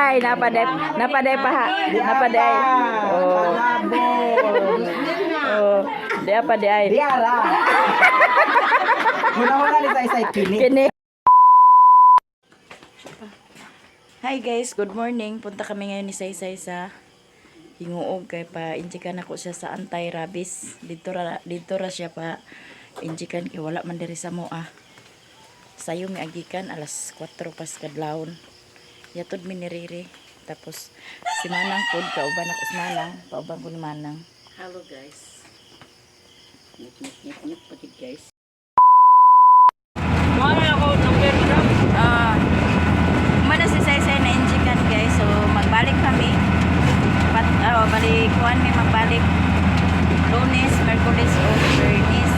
Ay, napaday, napaday pa ha. Napaday. Oh. Oh, di pa di ay. Diara. Muna-muna ni Saysay kini. Kini. Hi guys, good morning. Punta kami ngayon ni Saysay sa Hinguog kay pa injikan ako siya sa anti-rabies. Dito ra siya pa injikan kay wala man diri sa moa. Sayo mi agikan alas 4 pas kadlawon. Yatod mi ni Riri. Tapos si Manang pod kauban ako si Manang, pauban ko ni Manang. Hello guys. Nyuk nyuk nyuk nyuk pagid guys. Ah, mana si Saysay na injikan guys. So magbalik kami. Pat oh, balik kuan may magbalik Lunes, Merkulis o Bernis.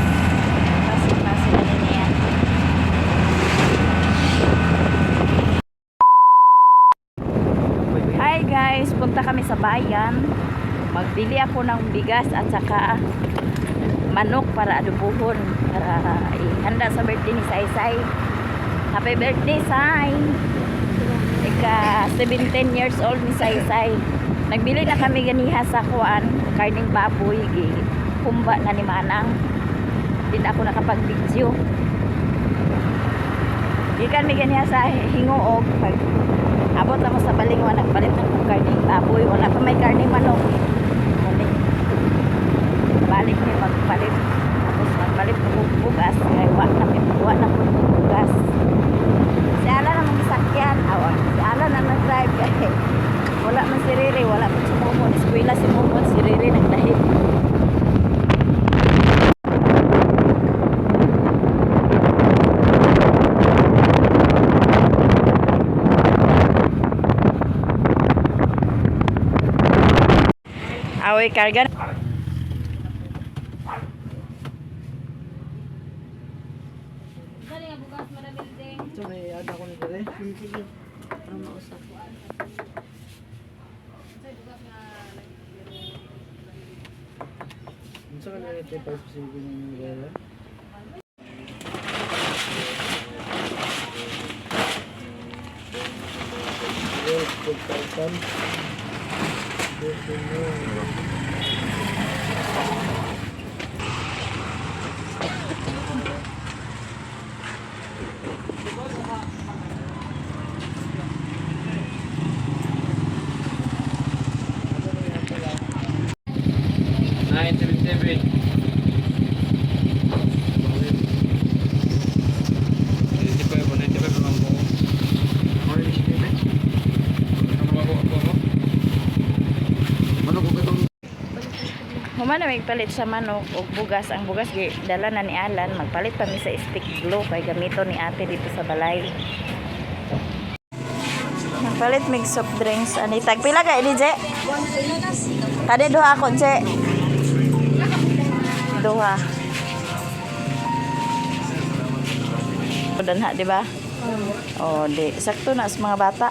Kasi klase na din niya. Hi guys, punta kami sa bayan. Magbili ako ng bigas at saka manok para adubuhon para ihanda sa birthday ni Saysay. Happy birthday, Sai! Ika 17 years old ni Saysay. Nagbili na kami ganiha sa kuan, karning baboy, gi humba na ni Manang. Hindi na ako nakapag-video. Gikan mi ganiha sa Hinguog pag abot na mo sa Balingwa, nagpalit na kong karning baboy, wala pa may karning manok. Muli. Balik mi magpalit. Tapos magpalit ko og bugas kay wa na ko bugas. Si Alan ang sakyan. Awa, si Alan ang nag-drive kay wala man si Riri, wala man si Momon. Eskwela si Momon, si Riri nagdahit. Away karga. So may ada ko ni dire. Sige. Para mausap. Unsa ka na ito pa sa ni dire? Human na magpalit sa manok og bugas. Ang bugas gi dala na ni Alan. Magpalit pa mi sa stick glue kay gamito ni ate dito sa balay. Magpalit mig soft drinks ani tag pila ka ini, Je? Kani duha ako, Je. Duha. Danha, di ba? Oh, di. Sakto na sa mga bata.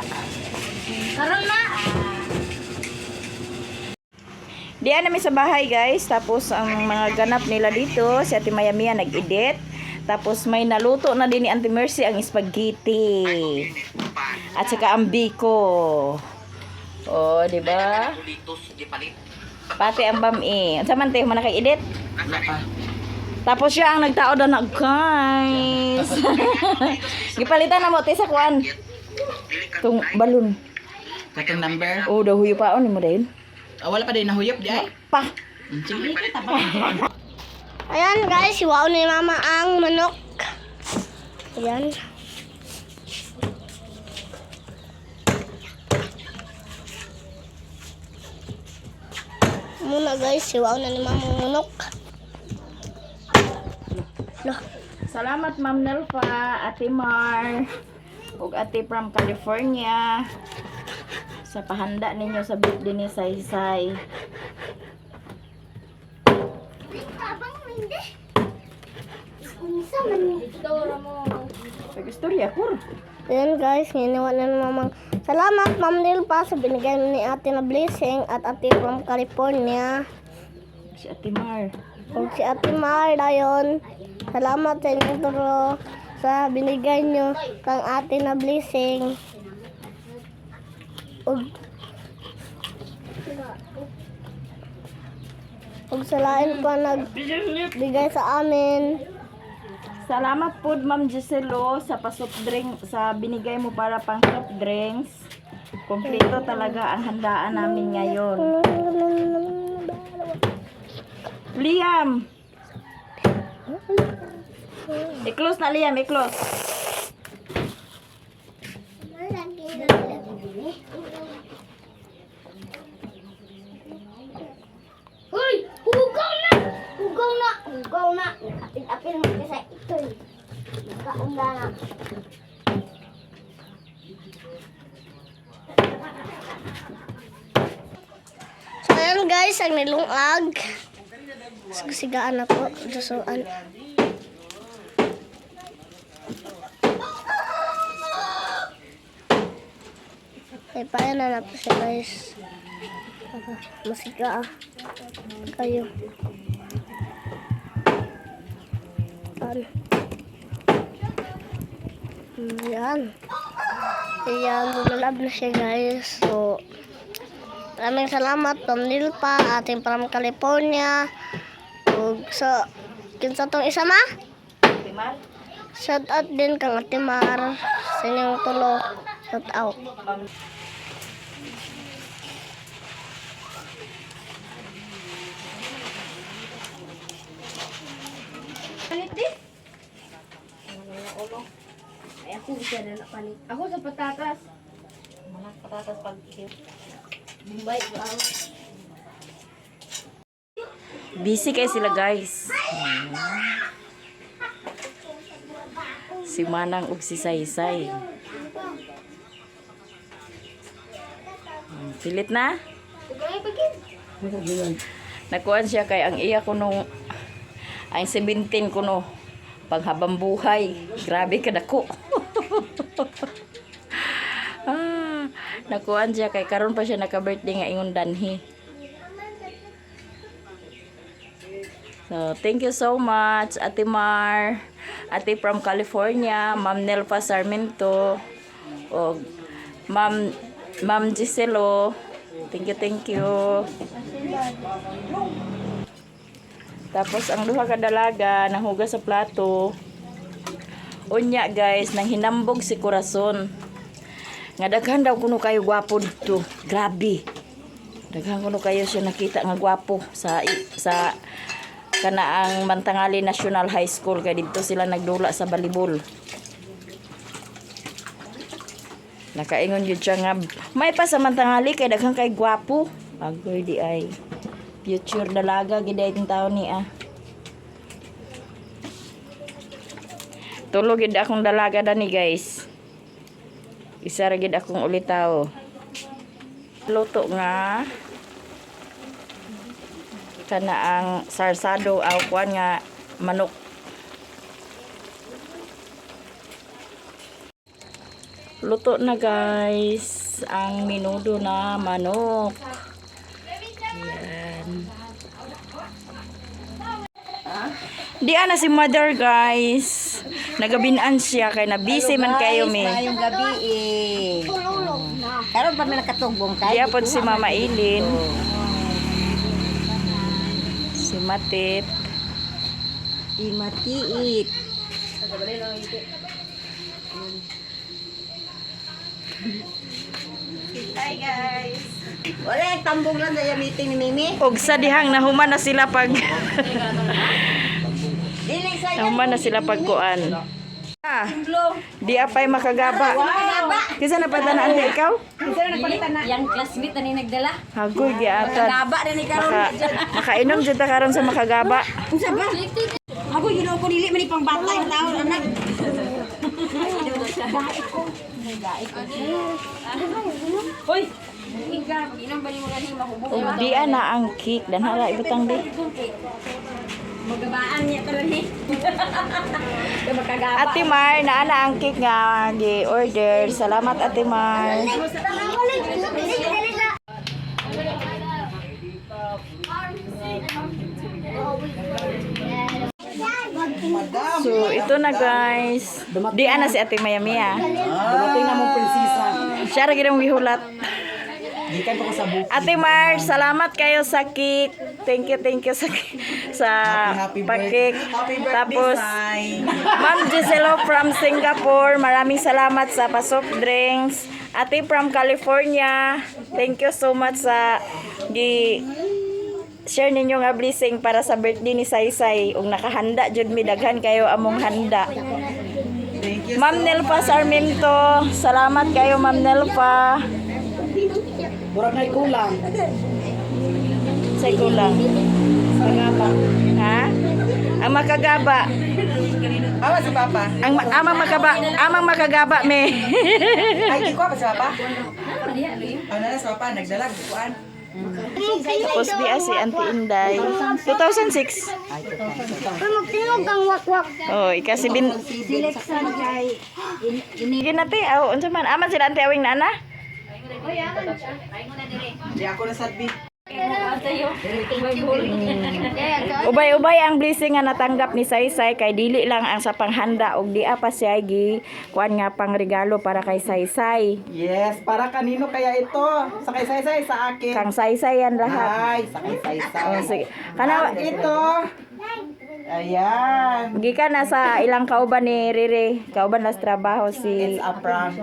Karon na. Diyan namin sa bahay guys. Tapos ang mga ganap nila dito, si Ate Maya Mia nag-edit. Tapos may naluto na din ni Auntie Mercy ang spaghetti. At saka ang biko. Oh, di ba? Pati ang bami. Unsa man tayo man edit? Tapos siya ang nagtao na guys. Gipalitan na mo te sa kuan. Tung balon. Katong number? Oh, daw huyo pa on mo dayon. Ah, wala pa din nahuyop di ay. Pa. Sige. Ayan guys, iwaw ni mama ang manok. Ayan. Muna guys, iwaw na ni mama ang manok. Loh, Salamat Ma'am Nelfa, Ate Mar, ug Ate from California sa pahanda ninyo sa birthday ni Saysay. Pag-istorya kur. Ayan guys, ginawa na ni mama. Salamat Ma'am Nilpa sa binigay ni ate na blessing at ate from California. Si Ate Mar. Kung si Ate Mar, dayon. Salamat sa inyong turo sa binigay nyo kang ate na blessing. Ug sa lain pa nagbigay sa amin. Salamat po, Ma'am Giselo, sa pa-soft drink, sa binigay mo para pang soft drinks. Kompleto talaga ang handaan namin ngayon. Liam! I-close na, Liam. I-close. Hoy! Hugaw na! Hugaw na! Hugaw na! Apil-apil mo kasi ito eh. Kaunda na. So ayan guys, ang nilungag. Sigaan na po. Dusuan. Ay, paano na na po siya guys. Masiga ah. Kayo. Yan. Yan. Ayan, bumalab na siya guys. So, maraming salamat, Ma'am Nilpa, ating from California. Ug so, kinsa tong isa ma? Shout out din kang Ate Mar sa inyong tulo. Shout out. Ay, ako siya na napalit. Ako sa patatas. Mga patatas pag Bombay ba? Busy kayo sila, guys. Si Manang ug si Saysay. Pilit na. Nakuan siya kay ang iya kuno ang 17 kuno panghabang buhay. Grabe ka dako. Ah, nakuan siya kay karon pa siya naka-birthday nga ingon danhi. So, thank you so much, Ate Mar, Ate from California, Ma'am Nelfa Sarmiento, o Ma'am Giselo. Thank you, thank you. Tapos ang duha ka dalaga nahugas sa plato. Unya guys, nang hinambog si Corazon. Nga daghan daw kuno kayo gwapo dito. Grabe. Daghan kuno kayo siya nakita nga gwapo sa kanaang Mantangali National High School kay didto sila nagdula sa balibol. Nakaingon gyud siya nga may pa sa Mantangali kay daghan kay gwapo. Agoy di ay future dalaga gid ay taon ni ah. Tulog gid akong dalaga dani guys. Isa ra gid akong ulitaw. Luto nga kana ang sarsado aw kuan nga manok. Luto na guys ang minudo na manok. Yan. Di ana si mother guys. Nagabinan siya kay na busy man kayo mi. Ngayong gabi eh. Karon pa may nakatugbong kayo. Diya pod si Mama Ilin. Si Matit. Di matiit. Hi guys. Wala yung tambong lang sa meeting ni Mimi. Og sa dihang nahuman na sila pag Dili sa nahuman na sila pagkuan. Ah, di apay makagaba. Kisa na pa na ante ikaw? Yang classmate na ni nagdala. Hagoy di atan. Gaba na ni karon. Makainom jud ta karon sa makagaba. Unsa ba? Ako yun ko dili man ni pang bata yung taon anak. Hoy! Ika, pag-inom ba ni mga ni mahubog? Og di ana ang cake danhara ibutang di. Magabaan niya karon ni. Makagaba. Ate Mar, naa na ang cake nga gi-order. Salamat Ate Mar. So, ito na guys. Di ana si Ate Mayami ah. Dumating na mong prinsesa. Siya ra gid ang gihulat. Gikan pa ko sa bukid. Ate Mar, salamat kayo sa cake. Thank you sa Happy, happy pa-cake. birthday. Happy birthday, Tapos, Sai. Ma'am Giselo from Singapore, maraming salamat sa pa-soft drinks. Ate from California, thank you so much sa gi share ninyo nga blessing para sa birthday ni Saysay. Ug nakahanda jud mi, daghan kayo among handa. Thank you. Ma'am Nelfa Sarmiento, salamat kayo, Ma'am Nelfa. Murag na kulang. Sa kulang. Ha? Ang makagaba. Awa si Papa. Ang amang makaba, amang makagaba me. Ay, di ko pa si Papa. Ano na si Papa? Nagdalag, kuan. Tapos di si Auntie Inday. 2006. Uy, magtingog ang wakwak. Oh, ika si bin Sileksan kay Sige na te, aw unsa man aman sila Auntie Awing na ana? Di ako na sadbi. Ubay-ubay ang blessing nga natanggap ni Saysay kay dili lang ang sa panghanda og di pa siya gi kuan nga pangregalo para kay Saysay. Yes, para kanino kaya ito? Sa kay Saysay, sa akin. Kang Saysay yan lahat. Ay, sa kay Saysay. Oh, sige. Kana Ito. Ayan. gikan na sa ilang kauban ni Rere, kauban las trabaho si It's a prank.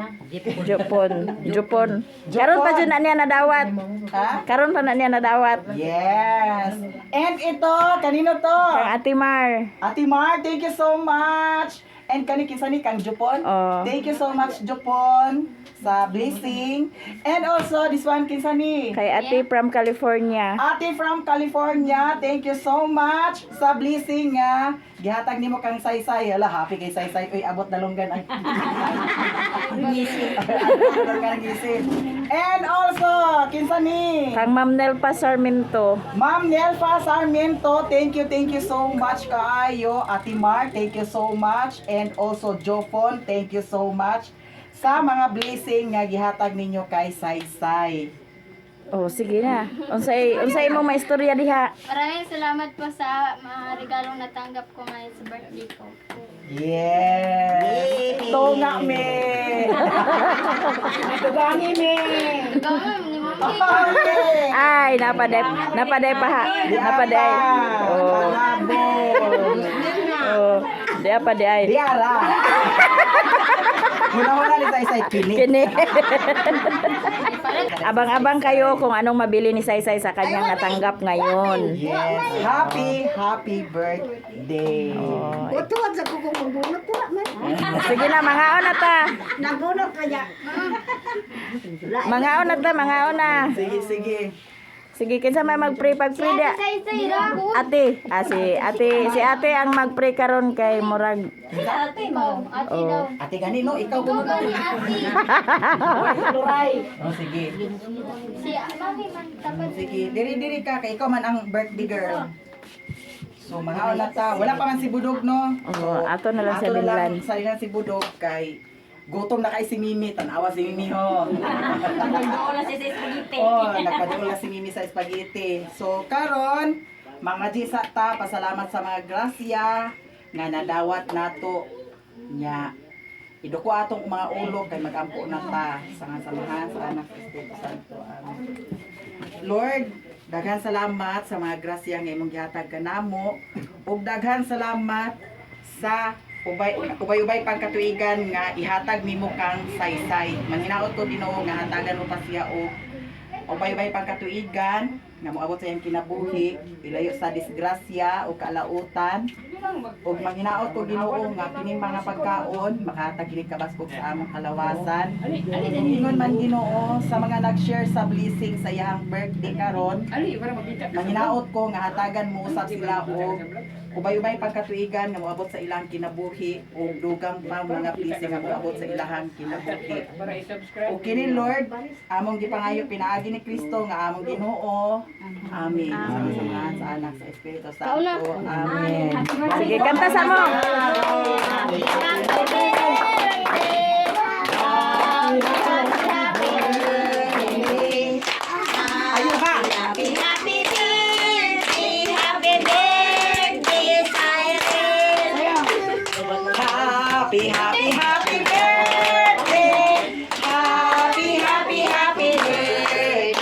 Jupon. Jupon. Karon pa jud na niya nadawat. Ha? Karon pa na niya nadawat. Yes. And ito, kanino to? Kang Ate Mar. Ate Mar, thank you so much. And kani kinsa ni kang Jupon? Oh. Thank you so much, Jupon, sa blessing. And also this one, kinsa ni? Kay Ate from California. Ate from California, thank you so much sa blessing nga gihatag nimo kang Saysay. Hala, happy kay Saysay. Uy, abot dalunggan ang abot dalunggan ang gisin. And also, kinsa ni? Kang Ma'am Nelpa Sarmiento. Ma'am Nelfa Sarmiento, thank you so much kaayo. Ate Mar, thank you so much. And also Jofon, thank you so much sa mga blessing nga gihatag ninyo kay Saysay. Oh, sige na. Unsay unsay imong maistorya diha? Maraming salamat po sa mga regalong natanggap ko ngayon sa birthday ko. Yes! Tunga me! Tugangi me. Gawin ni Mami. Okay! Ay, napaday napaday pa ha. Napaday. Oh. Panabol! Oh, di pa di ay. Diara! Muna-muna ni Saysay kini. Kini. Abang-abang kayo kung anong mabili ni Saysay sa kanyang natanggap ngayon. Yes! Happy, happy birthday! Oh. Utuwag sa kukong magbunot ko man. Sige na, mangaon na ta. Nagbunot kaya. Mangaon na ta, mangaon na. Sige, sige. Sige, kinsa may mag-pray pag-pray dia? Say, ra. Ate, ah, si ate ang mag-pray karon kay murag Ate daw. Ate Oh. daw. Ate gani no, ikaw Ikaw gani, ate. Oh, sige. Si Mami man tapat. Sige, diri diri ka kay ikaw man ang birthday girl. So mga na ta, wala pa man si Budog, no. Oo, ato na lang sa ato na lang binlan. sa lang si Budog kay gutom na kay si Mimi, tan-awa si Mimi ho. Nagdoon na siya sa spaghetti. Oh, nagpaduol na si Mimi sa spaghetti. So karon, mga Gisa ta, pasalamat sa mga grasya nga nadawat nato nya. Iduko atong mga ulo kay magampo na ta sa nga samahan sa Anak sa Espiritu Santo. Amen. Lord, daghan salamat sa mga grasya nga imong gihatag kanamo ug daghan salamat sa ubay ubay-ubay pang katuigan nga ihatag nimo kang Saysay. Manghinaot ko Ginoo nga hatagan mo pa siya og ubay-ubay pang katuigan nga moabot sa iyang kinabuhi, ilayo sa disgrasya o kalautan. Ug manghinaot ko, Ginoo, nga kining mga pagkaon makahatag kini kabaskog sa among kalawasan. Ingon man, Ginoo, sa mga nag-share sa blessing sa iyang birthday karon, manghinaot ko nga hatagan mo usab sila og ubay-ubay pagkatuigan nga moabot sa ilang kinabuhi ug dugang pa mga blessing nga moabot sa ilahang kinabuhi. Ug kini, Lord, among gipangayo pinaagi ni Kristo nga among Ginoo. Amen. Sa samahan sa Anak, sa Espiritu Santo. Amen. Sige, kanta sa mo. Ayun ha. Happy birthday, happy birthday, Cyrus. Happy, happy, happy birthday. Happy, happy, happy birthday.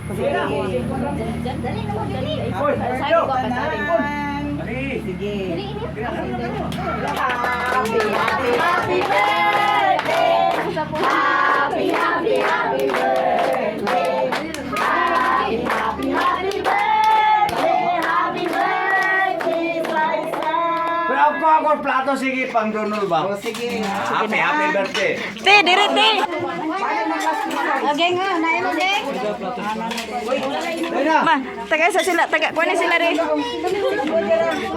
Tanan. Sige. Happy, happy, happy birthday. Happy, happy, happy birthday. Happy, happy, happy birthday. Happy birthday, Sai Sai. Pero ako ako plato, sige, pang donol ba? Oh, sige. Happy, happy birthday. Te, dire te. Okay nga, naay mo geng. Ayun na. Ma, taga sa sila, taga kuha na sila re.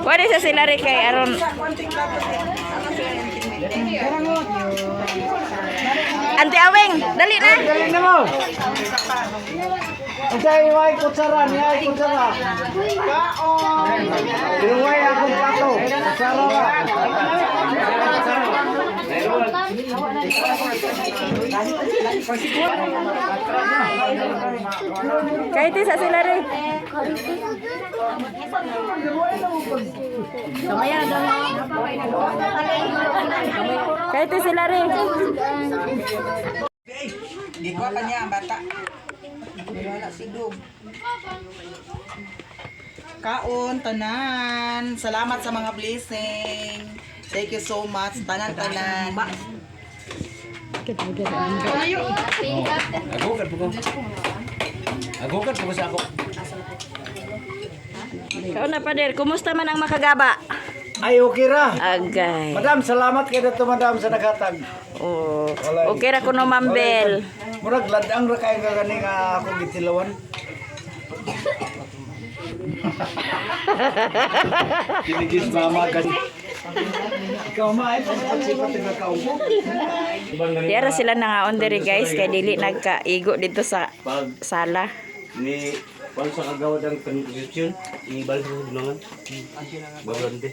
Kuha na sa sila re kay aron. Ante Aweng, dali na. Galing na mo. Ang sabi mo ay kutsara, niya ay kutsara. Inuway akong plato. Kutsara ba? Kahit sa sila re. Kahit sila re. Gikuha pa niya ang bata. Wala si Dug. Kaon, tanan. Salamat sa mga blessing. Thank you so much. Tanan, tanan. Agukan po ko. Agukan po ko sa ako. Ikaw na pader, kumusta man ang makagaba? Ay, okay ra. Agay. Madam, salamat kay dato madam sa naghatag. Oh, okay ra kuno Mambel. Murag ladang ra kay nga gani nga ako gitilawan. Kinigis mama kasi. Ikaw ma ay pagsipat nga kaupo. Diara sila nangaon diri guys kay dili nagkaigo dito sa sala. Ni kung sa kagawad ang constitution, ibalik sa ginungan. Bablante.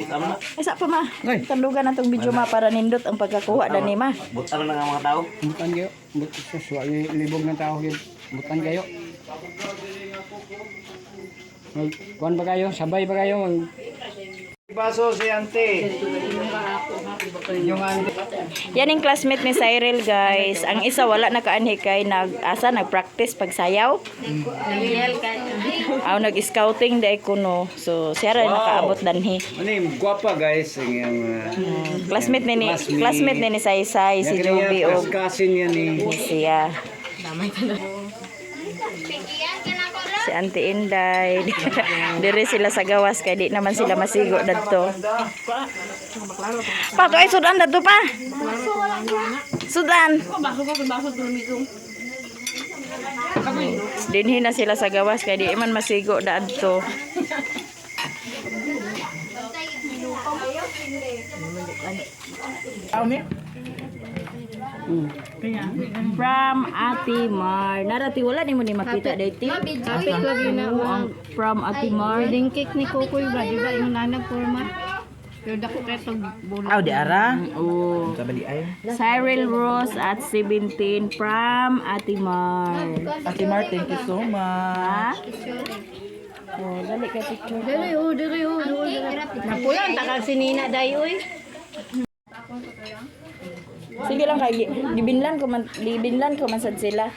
Tama na. Isa pa ma. Tandugan na tong video ma para nindot ang pagkakuha dani ma. Butan na nga mga tao. Butan kayo. But, sus, wa gyud libog ng tao yun. Butan kayo. Mag, kuwan ba kayo? Sabay ba kayo? Mag, Baso si ante. Yung ante. Yan yung classmate ni Cyril guys. Ang isa wala nakaanhi kay nag asa nagpractice pagsayaw. Aw nag-scouting dai kuno. So siya ra Wow. nakaabot danhi. Ano yung gwapa guys ang iyang Classmate ni Saysay si Joby og Kasin yan ni. siya. Si Auntie Inday. Dire sila sa gawas kay di naman sila masigo dadto. Pa to ay sudan dadto pa. Sudan. Dinhi na sila sa gawas kay di man masigo dadto. From Ate Mar. Narati wala nimo ni makita dati. Happy lagi na Ang from Ate Mar. Wedding cake ni Kukoy ba? Di ba yung nanag forma? Pero dako kay pag bulo. Aw, di ara. Oh. Kabali ay. Cyril Rose at 17 from Ate Mar. Ate Mar, thank you so much. Ha? Oh, dali ka picture. Dili oh, dili oh. Napuyon takag si Nina day oy. Sige lang kay gibinlan ko man sad sila.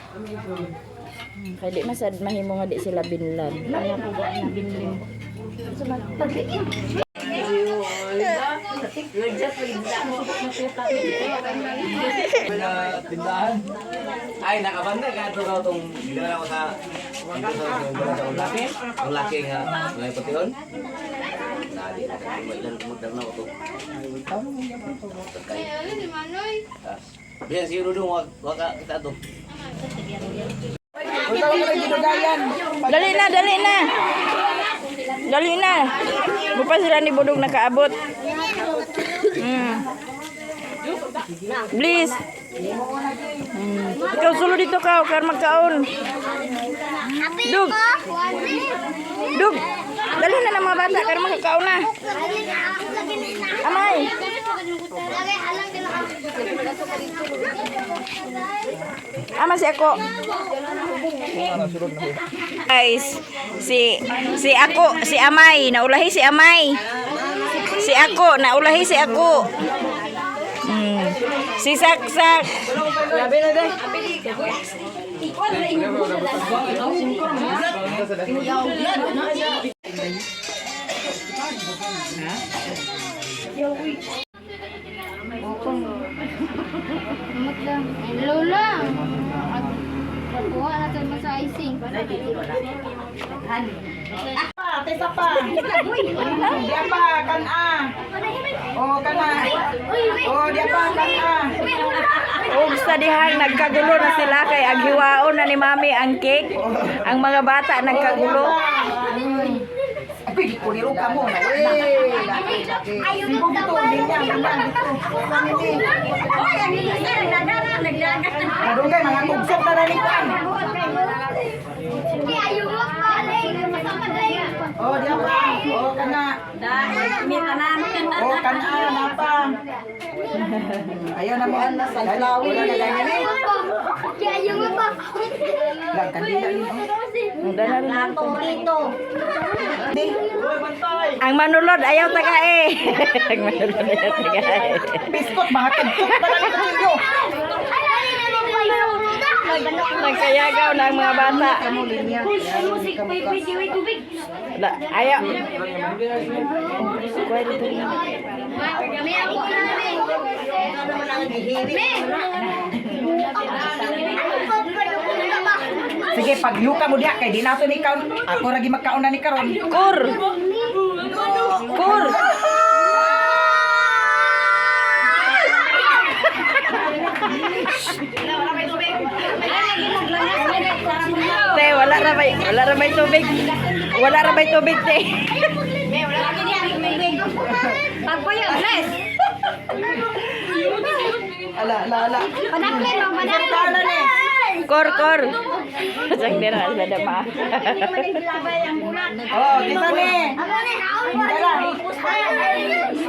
Kay di man sad mahimo nga di sila binlan. Tindahan. Ay, nakabanda ka ito ka itong ginawa ko sa dito sa sa laki. Ang laki nga mga pation. Nadi na kami ilan kumagdar na ko to. Biyan siguro dong wag wag ka kita to. Dali na, dali na. Dali na. Bupa sila ni Budong nakaabot. Please. Ikaw sulo dito ka, kar magkaon. Dug. Dug. Dali na ng mga bata kar magkaon na. Amay. Ama si ako. Guys, si si ako, si Amay, naulahi si Amay. Si ako, naulahi si ako. Si Saksak. Lola. Kuha natin mo sa icing. Tesa pa. Diya pa, kan-a. Oh, kana. Oh, diya pa, kan-a. Og sa dihang nagkagulo na sila kay aghiwaon na ni Mami ang cake. Ang mga bata nagkagulo. Ay, kuliro ka mo. Eh, sibog ito, linya, linya, dito. Madugay, mga tugsok na na ni Kwan. Oh, diya pa. Oh, kana. Oh, kana, napa. Ayaw na mo. Wala na ganyan eh. Lang, kandila ni. Dala rin. Ang manulod ayaw tagae. Ang manulod ayaw tagae. Biskot, mga tugsok na na ni kutsilyo. Nagkayagaw na ang mga bata. Ayaw. Sige, pagyuka mo diha kay di nato ni kaon. Ako ra gi magkaon na ni karon. Kur. Kur. Te, wala ra may tubig. Wala ra may tubig, te. Ala, ala, ala. Panakle ni. Kor, kor. Sang dira sila dama. Oh, kita ni. Dala.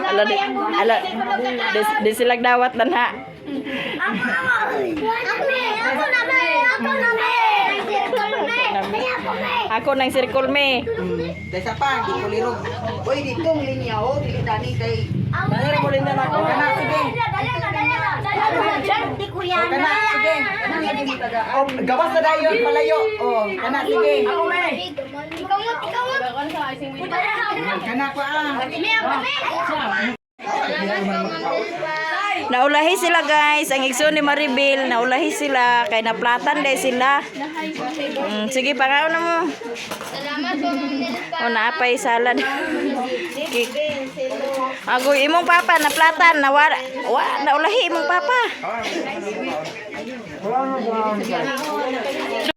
Ala di, ala di, di sila dawat dan ha. Ako nang circle me. Daysa pa, di ko lirog. Uy, ditong linya oh, dili dani kay Kana sige. Oh, kana sige. Oh, gawas na dayon palayo. Oh, kana sige. Kana ko ah. Naulahi sila guys, ang igsoon ni Maribel, naulahi sila kay naplatan day sila. Sige, pangaon na mo. Salamat po, Ma'am Nilpa. O naapay salad. Cake. Agoy imong papa naplatan, nawala wa naulahi imong papa. Wala na ba?